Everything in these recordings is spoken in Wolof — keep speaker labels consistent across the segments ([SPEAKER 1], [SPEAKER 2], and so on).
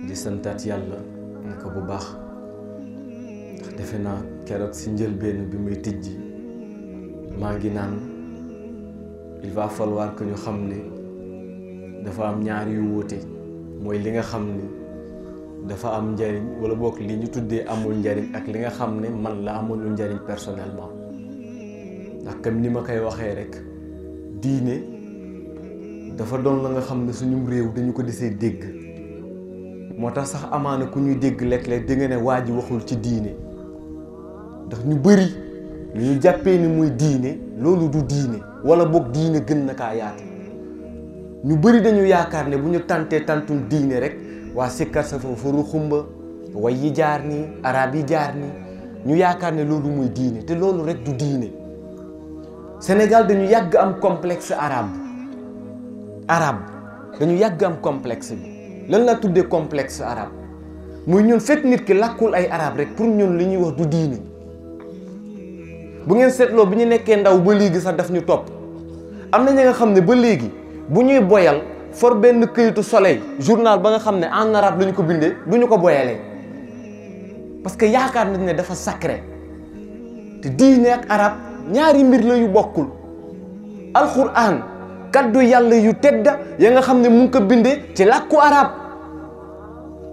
[SPEAKER 1] di santaat yàlla naka bu baax ndax defe naa keroog si njëlbéen bi muy tijji maa ngi naan il va falloir que ñu xam ne dafa am ñaar yu wuute mooy li nga xam ni dafa am njariñ wala boog li ñu tuddee amul njariñ ak li nga xam ne man la amul njariñ personnellement ndax comme ni ma koy waxee rek diine dafa doon la nga xam ne suñu réew dañu ko desee dégg moo tax sax amaana ku ñuy dégg léeg-léeg di nga ne waa ji waxul ci diine ndax ñu bëri lu ñu jàppee ni muy diine loolu du diine wala boog diine gën na kaa yaatu ñu bëri dañu yaakaar ne bu ñu tantee tantum diine rek waa sikkar sa foofu ru xumba way yi jaar nii arab yi jaar nii ñu yaakaar ne loolu muy diine te loolu rek du diine Sénégal dañu yàgg am complexe arabe dañu yàgg am complexe bi lan laa tuddee complexe arabe muy ñun fekk nit ki làkkul ay arabe rek pour ñun li ñuy wax du diine bu ngeen seetloo bi ñu nekkee ndaw ba léegi sax daf ñu topp am na ñi nga xam ne ba léegi bu ñuy boyal for benn këyitu soleil journal ba nga xam ne en arabe la ñu ko bindee du ñu ko boyalee parce que yaakaar nañ ne dafa sacré te diine ak arabe ñaari mbir la yu bokkul alquran kaddu yàlla yu tedda ya nga xam ne mu ngi ko bindee ci làkku arabe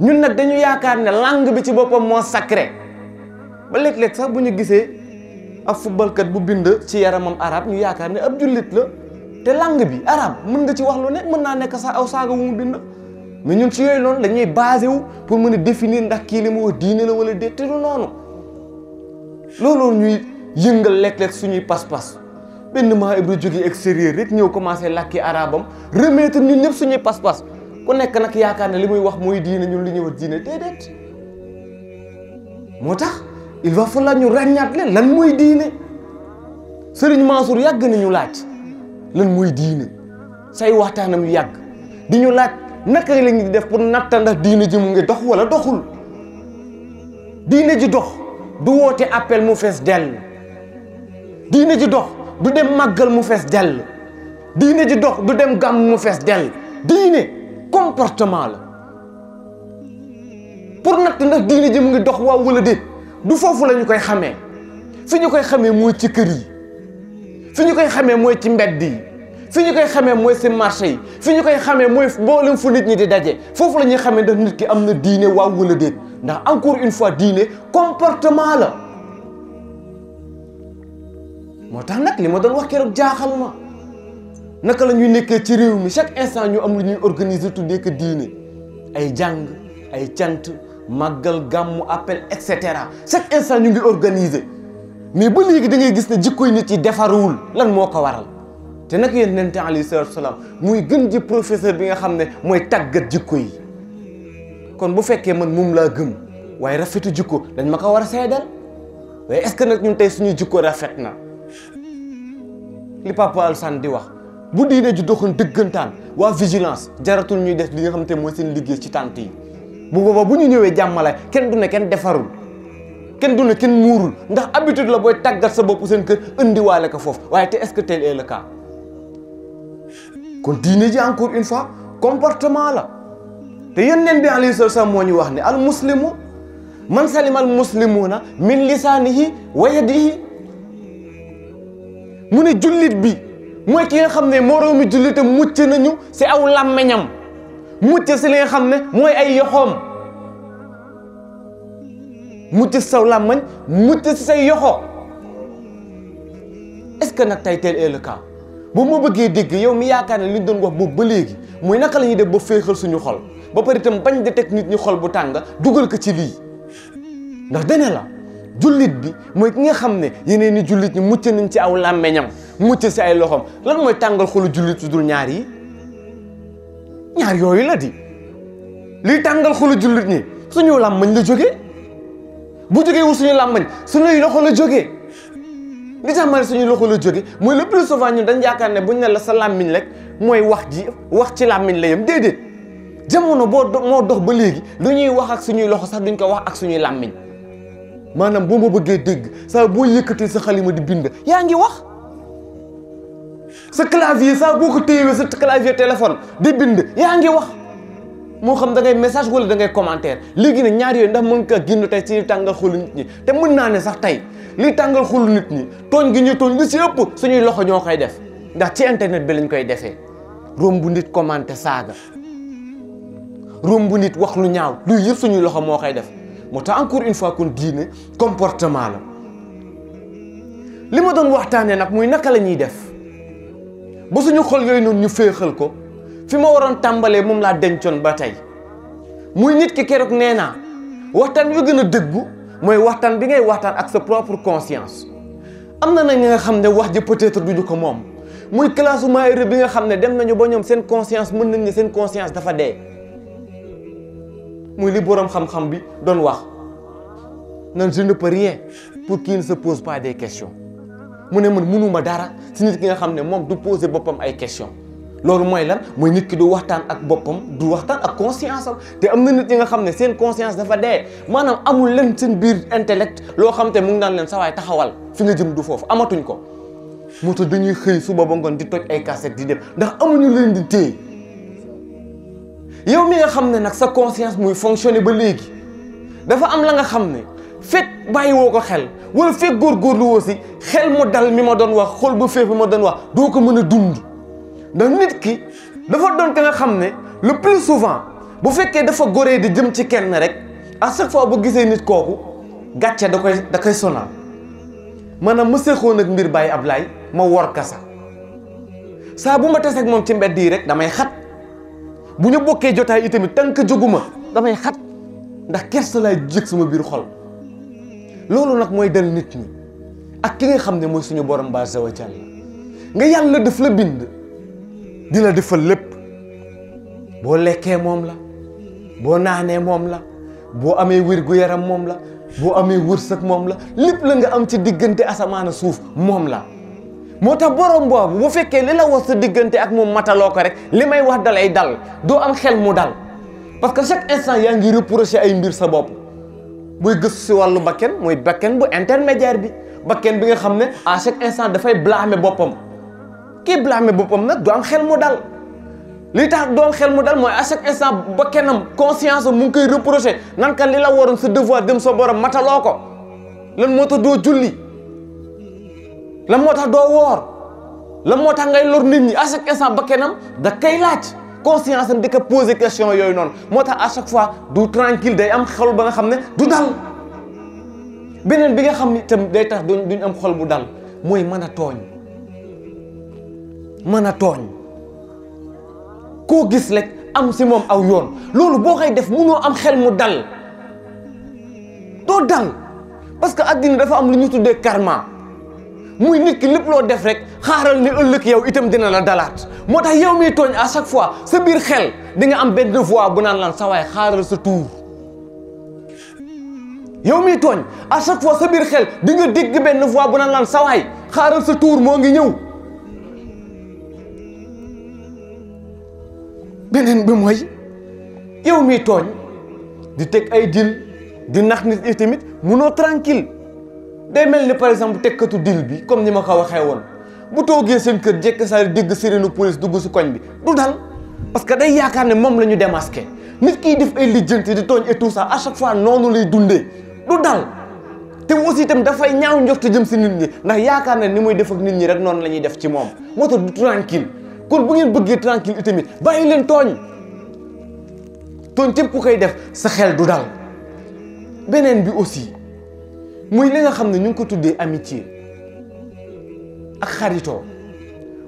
[SPEAKER 1] ñun nag dañu yaakaar ne langue bi ci boppam moo sacré ba léeg-léeg sax bu ñu gisee ab footballkat bu bind ci yaramam arabe ñu yaakaar ne ab jullit la te langue bi arabe mën nga ci wax lu ne mën naa nekk sax aw saaga wu mu bind mais ñun ci yooyu noonu dañuy basé wu pour mën a définir ndax kii li mu wax diine la wala déet te du noonu looloo ñuy yëngal léeg-léeg suñuy pas-pas benn maa Ibra jógee extérieur rek ñëw commencé làkki arabam remettre ñun ñëpp suñuy pas-pas ku nekk nag yaakaar ne li muy wax mooy diine ñun li ñuy wax diine déedéet moo tax il va falloir ñu ràññaat leen lan mooy diine Serigne Mansour yàgg nañu laaj lan mooy diine say waxtaanam yu yàgg di ñu laaj naka la ñuy def pour natta ndax diine ji mu ngi dox wala doxul diine ji dox du woote appel mu fees dell diine ji dox du dem màggal mu fees dell diine ji dox du dem gàmm mu fees dell diine comportement la pour natt ndax diine ji mu ngi dox waaw wala déet du foofu la ñu koy xamee fi ñu koy xamee mooy ci kër yi fi ñu koy xamee mooy ci mbedd yi fi ñu koy xamee mooy ci marché yi fi ñu koy xamee mooy mboolem fu nit ñi di daje foofu la ñuy xamee ndax nit ki am na diine waaw wala déet ndax encore une fois diine comportement la moo tax nag li ma doon wax keroog jaaxal ma naka la ñuy nekkee ci réew mi chaque instant ñu am lu ñuy organiser tuddee ko diine ay jàng ay cant màggal gàmmu appel et cetera chaque instant ñu ngi organiser mais ba léegi da ngay gis ne jikkoy nit yi defaruwul lan moo ko waral te nag yéen nente alayhi salaatu salaam muy gën ji professeur bi nga xam ne mooy tàggat jikko yi kon bu fekkee man moom laa gëm waaye rafetu jikko dañ ma ko war a seedal waaye est-ce que nag ñun tey suñuy jikko rafet na li Papa Alsane di wax bu diine ji doxoon dëggantaan waa vigilance jaratul ñuy def li nga xam te mooy seen liggéey ci tànt yi bu boobaa bu ñu ñëwee jàmmale kenn du ne kenn defarul kenn du ne kenn muurul ndax habitude la booy tàggat sa bopp seen kër indiwaale ko foofu waaye te est-ce que tel est le cas kon diine ji encore une fois comportement la te yonent bi alayhi salaam moo ñu wax ne al muslimu man salima al muslimuna min lisaanihi wa yadihi mu ne jullit bi mooy ki nga xam ne moroomi jullitam mucc nañu si aw làmmeñam mucc si li nga xam ne mooy ay yoxoom mucc si saw làmmeñ mucc si say yoxo est-ce que nag tey tel est le cas bu ma bëggee dégg yow mi yaakaar ne li ñu doon wax boobu ba léegi muy naka la ñuy def ba féexal suñu xol ba pare itam bañ di teg nit ñi xol bu tàng dugal ko ci lii ndax dane la jullit bi mooy ki nga xam ne yeneen i jullit ñi mucc nañ ci aw làmmeñam mucc si ay loxoom lan mooy tàngal xolu jullit su dul ñaar yi ñaar yooyu la di liy tàngal xolu jullit ñi suñu làmmeñ la jógee bu jógee wu suñu làmmeñ suñuy loxo la jógee li tax ma ne suñu loxo la jóge mooy le plus souvent ñun dañ yaakaar ne buñ ne la sa làmmiñ rek mooy wax ci làmmiñ la yem déedéet jamono moo dox ba léegi lu ñuy wax ak suñuy loxo sax duñ ko wax ak suñuy làmmiñ maanaam boo ma bëggee dégg saa boo yëkkatee sa xalima di bind yaa ngi wax sa clavier saa boo ko téyewee sa clavier téléphone di bind yaa ngi wax moo xam da ngay message wala da ngay commentaire léegi ne ñaar yooyu ndax mën nga génn tey ci li tàngal xolu nit ñi te mën naa ne sax tey li tàngal xolu nit ñi tooñ gi ñuy tooñ li si ëpp suñuy loxo ñoo koy def ndax ci internet bi lañ koy defee romb nit commenté saaga romb nit wax lu ñaaw luy yëpp suñuy loxo moo koy def moo tax encore une fois kon diine comportement la li ma doon waxtaanee nag muy naka la ñuy def ba suñu xol yooyu noonu ñu féexal ko fi ma waroon tàmbalee moom laa dencoon ba tey muy nit ki keroog nee naa waxtaan wi gën a dëggu mooy waxtaan bi ngay waxtaan ak sa propre conscience am na nag ñi nga xam ne wax ji peut-être duñu ko moom muy classe maayre bi nga xam ne dem nañu ba ñoom seen conscience mën nañ ne seen conscience dafa dee muy li boroom xam-xam bi doon wax nan je ne peux rien pour qu'il ne se pose pas des questions mu ne man mënuma dara si nit ki nga xam ne moom du poser boppam ay questions loolu mooy lan mooy nit ki du waxtaan ak boppam du waxtaan ak conscience am te am na nit ñi nga xam ne seen conscience dafa dee maanaam amul leen seen biir intellect loo xam te mu ngi naan leen sa waay taxawal fi nga jëm du foofu amatuñ ko moo tax dañuy xëy suba ba ngoon di toj ay cassette di dem ndax amuñu leen di téye yow mi nga xam ne nag sa conscience muy fonctionner ba léegi dafa am la nga xam ne fekk bàyyi woo ko xel wala fekk góorgóorlu woo si xel mu dal mi ma doon wax xol bu féex bi ma doon wax doo ko mën a dund ndax nit ki dafa doon ka nga xam ne le plus souvent bu fekkee dafa goree di jëm ci kenn rek à chaque fois bu gisee nit kooku gàcce da koy sonal maanaam ma seexoon ak mbir bàyyi Ablaye ma wor kasa saa bu ma taseeg moom ci mbedd yi rek damay xat bu ñu bokkee jotaay itamit tànk jóguma damay xat ndax kersa laay jëg sama biir xol loolu nag mooy dal nit ñi ak ki nga xam ne mooy suñu borom ba wa jalla nga yàlla daf la bind di la defal lépp boo lekkee moom la boo naanee moom la boo amee wér-gu-yaram moom la boo amee wërsëg moom la lépp la nga am ci diggante asamaan a suuf moom la moo tax borom boobu bu fekkee li la war sa diggante ak moom mataloo ko rek li may wax dalay dal doo am xel mu dal parce que chaque instant yaa ngi reprocher ay mbir sa bopp buy gëstu si wàllu bakken mooy bakken bu intermédiaire bi bakken bi nga xam ne à chaque instant dafay blâmer boppam kii blâmer boppam nag du am xel mu dal li tax doo am xel mu dal mooy à chaque instant bakkenam conscience mu ngi koy reprocher nan ka li la waroon sa devoir dem sa borom mataloo ko lan moo tax doo julli lan moo tax doo woor lan moo tax ngay lor nit ñi à chaque instant bakkenam da kay laaj conscience am di ko poser question yooyu noonu moo tax à chaque fois du tranquille day am xol ba nga xam ne du dal beneen bi nga xam ne itam day tax duñ am xol bu dal mooy mën a tooñ koo gis rek am si moom aw yoon loolu boo koy def munoo am xel mu dal doo dal parce que addina dafa am lu ñu tuddee karma muy nit ki lépp loo def rek xaaral ni ëllëg yow itam dina la dalaat moo tax yow miy tooñ à chaque fois sa biir xel di nga am benn voix bu naan lan sa waay xaaral sa tuur yow miy tooñ à chaque fois sa biir xel di nga dégg benn voix bu naan lan sa waay xaaral sa tuur moo ngi ñëw beneen bi mooy yow miy tooñ di teg ay dil di nax nit yi tamit munoo tranquille day mel ni par exemple tekkatu dil bi comme ni ma ko waxee woon bu toogee seen kër jekk saa dégg sirène police dugg si koñ bi du dal parce que day yaakaar ne moom la ñu démasqué nit kiy def ay lijjanti di tooñ et tout ça à chaque fois noonu lay dundee du dal te aussi itam dafay ñaaw njort jëm si nit ñi ndax yaakaar ne ni muy def ak nit ñi rek noonu la ñuy def ci moom moo tax du tranquille kon bu ngeen bëggee tranquille itamit bàyyi leen tooñ képp ku koy def sa xel du dal beneen bi aussi muy li nga xam ne ñu ngi ko tuddee amitié ak xaritoo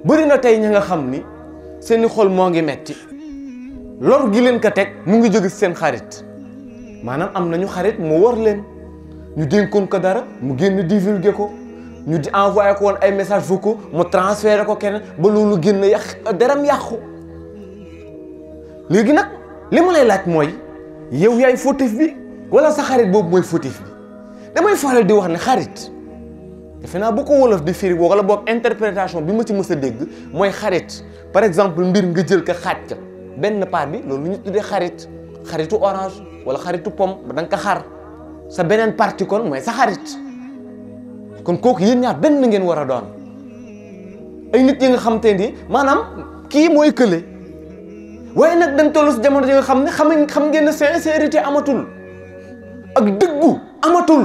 [SPEAKER 1] bëri na tey ña nga xam ni seeni xol moo ngi metti lor gi leen ko teg mu ngi jóge seen xarit maanaam am nañu xarit mu war leen ñu dénkoon ko dara mu génn divulguer ko ñu di envoyé ko woon ay messages vocaux mu transféré ko keneen ba loolu génn deram yàqu léegi nag li ma lay laaj mooy yow yaay fautif bi wala sa xarit boobu mooy fautif bi damay faral di wax ne xarit defe naa bu ko wolof di firi wala boog interprétation bi ma ci mës a dégg mooy xarit par exemple mbir nga jël ko xaaj ka benn part bi loolu ñu tuddee xaritu orange wala xaritu pomme ba da nga ko xar sa beneen partie kon mooy sa xarit kon kooku yéen ñaar benn ngeen war a doon ay nit yi nga xam te ni maanaam kii mooy kële waaye nag dañ toll si jamono ji nga xam ne xam ngeen ne sincérité amatul ak dëggu amatul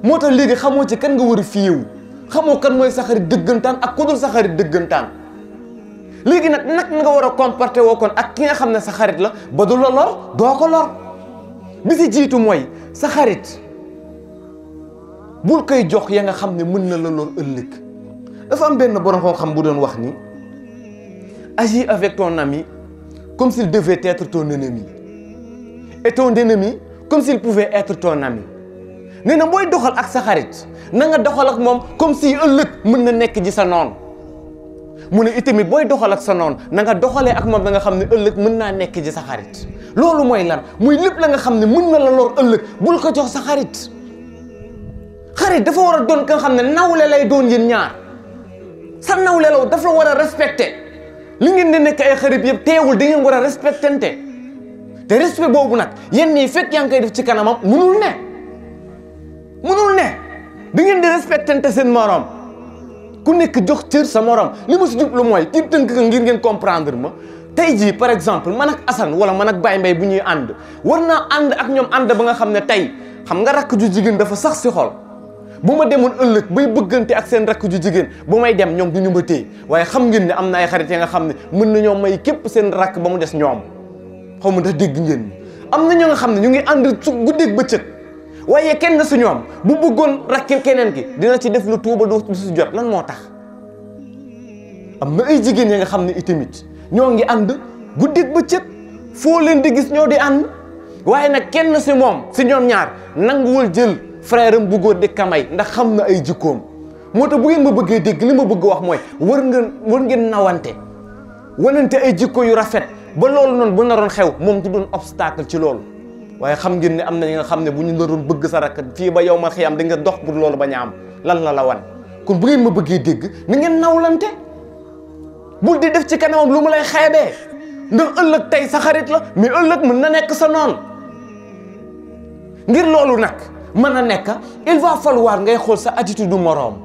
[SPEAKER 1] moo tax léegi xamoo ci kan nga war a fiyewu xamoo kan mooy sa xarit dëggantaan ak ku dul sa xarit dëggantaan léegi nag nga war a comporter woo kon ak ki nga xam ne sa xarit la ba du la lor doo ko lor bi si jiitu mooy sa xarit bul koy jox ya nga xam ne mën na la lor ëllëg dafa am benn borom xam-xam bu doon wax ni agis avec ton ami comme s'il devait être ton ennemi et ton ennemi comme s'il pouvait être ton ami nee na booy doxal ak sa xarit na nga doxal ak moom comme si ëllëg mën na nekk ji sa noon mu ne itamit booy doxal ak sa noon na nga doxalee ak moom da nga xam ne ëllëg mën naa nekk ji sa xarit loolu mooy lan muy lépp la nga xam ne mën na la lor ëllëg bul ko jox sa xarit xarit dafa war a doon ka nga xam ne nawle lay doon yéen ñaar sa nawle la dafa la war a respecté li ngeen di nekk ay xarit yëpp teewul da ngeen war a respectante te respect boobu nag yenn yi fekk yaa ngi koy def ci kanamam munul ne da ngeen di respectante seen morom ku nekk jox cër sa morom li ma si jublu mooy ci tënk ka ngir ngeen comprendre ma tey jii par exemple man ak Assane wala man ak Baye Mbaye bu ñuy ànd war naa ànd ak ñoom ànd ba nga xam ne tey xam nga rakk ju jigéen dafa sax si xol bu ma demoon ëllëg bay bëggante ak seen rakk ju jigéen bu may dem ñoom du ñu ma téye waaye xam ngeen ne am na ay xarit ya nga xam ne mën nañoo may képp seen rakk ba mu des ñoom xaw ma ndax dégg ngeen am na ñoo nga xam ne ñu ngi ànd su guddeeg bëccëg waaye kenn si ñoom bu bëggoon rakki keneen ki dina ci def lu tuuba du si jot lan moo tax am na ay jigéen ya nga xam ne itamit ñoo ngi ànd guddeeg bëccëg foo leen di gis ñoo di ànd waaye nag kenn si moom si ñoom ñaar nanguwul jël frère am bu góor di kamay ndax xam na ay jikkoom moo tax bu ngeen ma bëggee dégg li ma bëgg wax mooy war ngeen nawante wanante ay jikko yu rafet ba loolu noonu bu naroon xew moom du doon obstacle ci loolu waaye xam ngeen ne am na ñi nga xam ne bu ñu naroon bëgg sa rakk fii ba yow ma xiyam da nga dox pour loolu bañ a am lan la wan kon bu ngeen ma bëggee dégg ni ngeen nawlante bul di def ci kanamam lu mu lay xeebee ndax ëllëg tey sa xarit la mais ëllëg mën na nekk sa noon ngir loolu nag mën a nekk il va falloir ngay xool sa attitude du moroom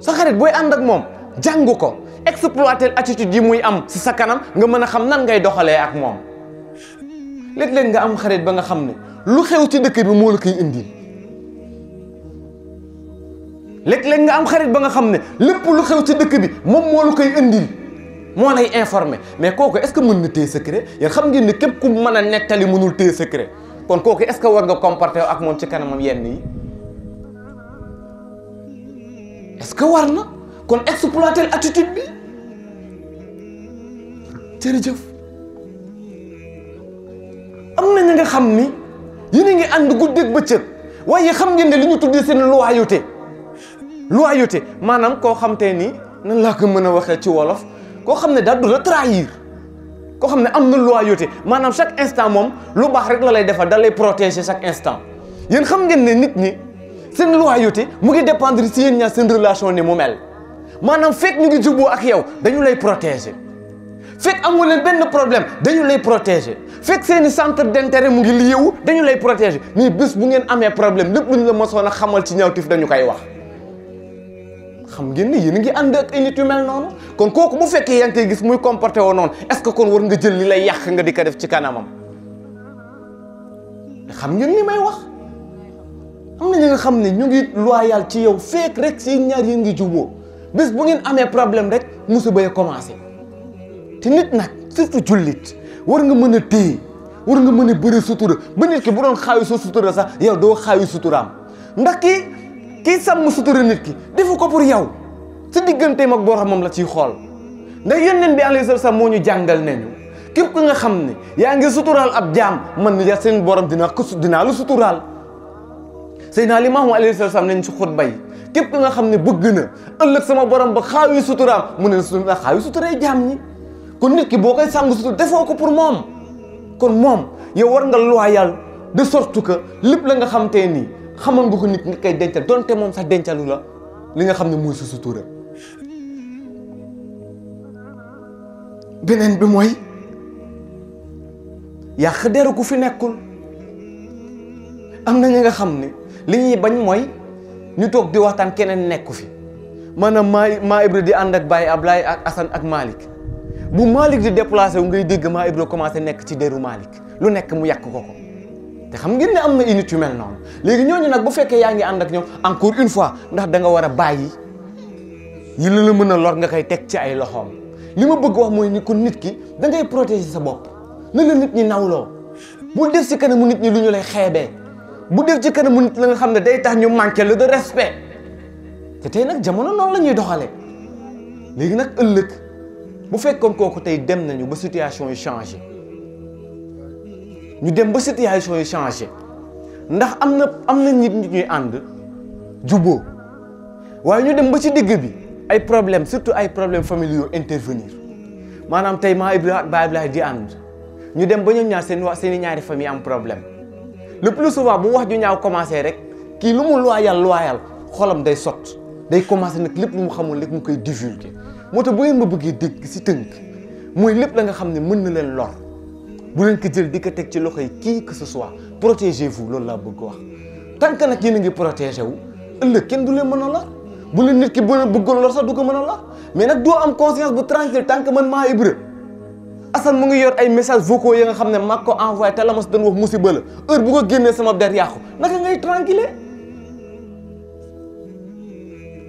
[SPEAKER 1] sa xarit booy ànd ak moom jàng ko exploiter attitude yi muy am si sa kanam nga mën a xam nan ngay doxalee ak moom léeg-léeg nga am xarit ba nga xam ne lu xew ci dëkk bi moo la koy indil léeg-léeg nga am xarit ba nga xam ne lépp lu xew ci dëkk bi moom moo la koy indil moo lay informer mais kooku est-ce que mën na téye secret yéen xam ngeen ne képp ku mën a nettali mënul téye secret kon kooku est-ce que war nga comporter ak moom ci kanamam yenn yi est-ce que war na kon exploiter attitude bi jërëjëf am na ñi nga xam ni yéen a ngi ànd guddeeg bëccëg waaye xam ngeen ne li ñu tuddee seen loyauté maanaam koo xam te ni nan laa ko mën a waxee ci wolof koo xam ne daal du la trahir koo xam ne am na loyauté maanaam chaque instant moom lu baax rek la lay defal da lay protéger chaque instant yéen xam ngeen ne nit ñi seen loyauté mu ngi dépendre si yéen ñaar seen relation ni mu mel maanaam fekk ñu ngi juboo ak yow dañu lay protéger fekk amul leen benn problème dañu lay protéger fekk seeni centre d'intérêt mu ngi liyewu dañu lay protéger mais bés bu ngeen amee problème lépp lu ñu la mosoon a xamal ci ñaawtif dañu koy wax xam ngeen ni yéen a ngi ànd ak ay nit yu mel noonu kon kooku bu fekkee yaa ngi koy gis muy comporté woo noonu est-ce que kon war nga jël li lay yàq nga di ko def ci kanamam xam ngeen li may wax am na ñi nga xam ne ñu ngi loyal ci yow fekk rek si ñaar yéen ngi juboo bés bu ngeen amee problème rek musiba yi commencé te nit nag surtout jullit war nga mën a téye war nga mën a bëri sutura ba nit ki bu doon xaayu sa sutura sax yow doo xaayu suturaam ndax kii sàmm sutura nit ki defu ko pour yow sa digganteem ak boromam la ciy xool ndax yonent bi alayhi salaam moo ñu jàngal nañu képp ku nga xam ne yaa ngi suturaal ab jaam man ni seen borom dinaa lu suturaal Seydina Limaamu alayhi salaam nañ ci xutba yi képp ku nga xam ne bëgg na ëllëg sama borom ba xaayu suturaam mu ne xaayu suturay jaam ñi kon nit ki boo koy sàng sutura defoo ko pour moom kon moom yow war nga loyal de sorte que lépp la nga xam te nii xamal nga ko nit nga koy dencal donte moom sax dencalu la li nga xam ne mooy sa sutura beneen bi mooy yàq deru ku fi nekkul am na ñi nga xam ne li ñuy bañ mooy ñu toog di waxtaan keneen nekku fi maanaam maa Ibra di ànd ak Baye Ablaye ak Assane ak Malick bu Malick di déplacé wu ngay dégg maa Ibra commencé nekk ci deru Malick lu nekk mu yàq ko te xam ngeen ne am na unité yu mel noonu léegi ñooñu nag bu fekkee yaa ngi ànd ak ñoom encore une fois ndax da nga war a bàyyi yi la mën a lor nga koy teg ci ay loxoom li ma bëgg wax mooy ni kon nit ki da ngay protéger sa bopp na la nit ñi nawloo bul def ci kanamu nit ñi lu ñu lay xeebee bu def ci kanamu nit la nga xam ne day tax ñu manqué le de respect te tey nag jamono noonu la ñuy doxalee léegi nag ëllëg bu fekkoon kooku tey dem nañu ba situation yi changé ñu dem ba situation yi changé ndax am na nit ñuy ànd juboo waaye ñu dem ba ci digg bi ay problème surtout ay problèmes familiaux intervenir maanaam tey maa Ibra ak Baye Ablaye di ànd ñu dem ba ñoom ñaar seen ñaari famille am problème le plus souvent bu wax ju ñaaw commencé rek kii lu mu loyal xolam day sot day commencé nag lépp lu mu xamul lépp mu koy divulguer moo tax bu ngeen ma bëggee dégg si tënk mooy lépp la nga xam ne mën na leen lor bu leen ko jël di ko teg ci loxo yi kii que ce soit protégez-vous loolu laa bëgg wax tant que nag yéen a ngi protégé wu ëllëg kenn du leen mën a lor bu leen nit ki bëggoon lor sax du ko mën a lor mais nag doo am conscience bu tranquille tant que man maa Ibra Assane mu ngi yor ay messages vocaux yi nga xam ne mag ko envoyé te la ma si doon wax musiba la heure bu ko génnee sama der yàqu naka ngay tranquille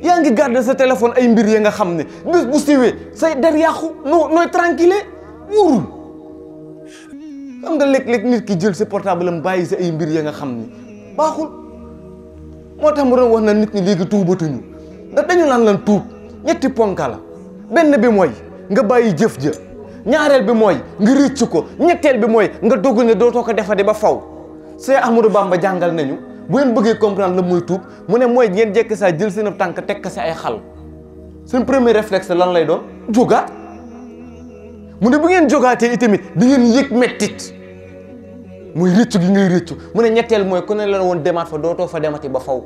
[SPEAKER 1] yaa ngi garder sa téléphone ay mbir yi nga xam ne bés bu siwee say der yàqu nooy tranquille wóorul xam nga léeg-léeg nit ki jël sa portable am bàyyi sa ay mbir yi nga xam ne baaxul moo tax mu doon wax na nit ñi léegi tuubatuñu ndax dañu lan tuub ñetti ponka la benn bi mooy nga bàyyi jëf ja ñaareel bi mooy nga rëcc ko ñetteel bi mooy nga dogg ne dootoo ko defati ba faw Seex Ahmadou Bamba jàngal nañu bu ngeen bëggee comprendre la muy tuub mu ne mooy ngeen jekk saa jël seen tànk teg ko si ay xal seen premier réflexe lan lay doon jógaat mu ne bu ngeen jógaatee itamit di ngeen yëg mettit muy rëccu gi ngay rëccu mu ne ñetteel mooy ku ne la woon demaat fa dootoo fa demati ba faw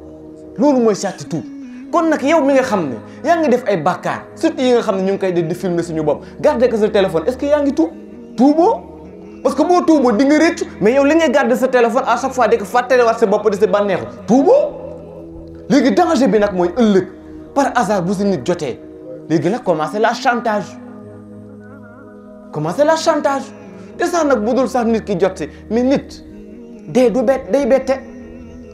[SPEAKER 1] loolu mooy sàtti tuub kon nag yow mi nga xam ne yaa ngi def ay bàkkaar surtout yi nga xam ne ñu ngi koy def di filmer suñu bopp garder ko sa téléphone est-ce que yaa ngi tuuboo parce que boo tuuboo di nga rëccu mais yow li ngay garder sa téléphone à chaque fois di ko fàttaliwaat sa bopp di sa bànneexu tuuboo léegi danger bi nag mooy ëllëg par hasard bu si nit jotee léegi nag commencer la chantage te sax nag bu dul sax nit ki jot si mais nit dee du bett day bette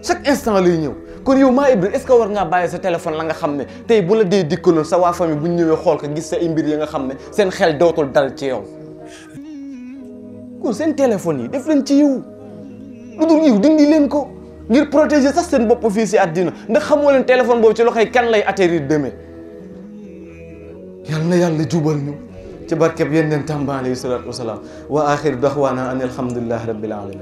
[SPEAKER 1] chaque instant lay ñëw kon yow maa Ibra est-ce que war ngaa bàyyi sa téléphone la nga xam ne tey bu la dee dikkaloon sa waa famille bu ñu ñëwee xool ko gis sa ay mbir yi nga xam ne seen xel dootul dal ci yow kon seen téléphone yi def leen ci yiw lu dul yiw dindi leen ko ngir protéger sax seen bopp fii si àddina ndax xamoo leen téléphone boobu ci loxoy kan lay atterrir demain yal na yàlla jubal ñu ci barkeb yonent Tamba alayhi salaatu wasalaam wa axiru daxwaana an alhamdulillahi rabbil alamin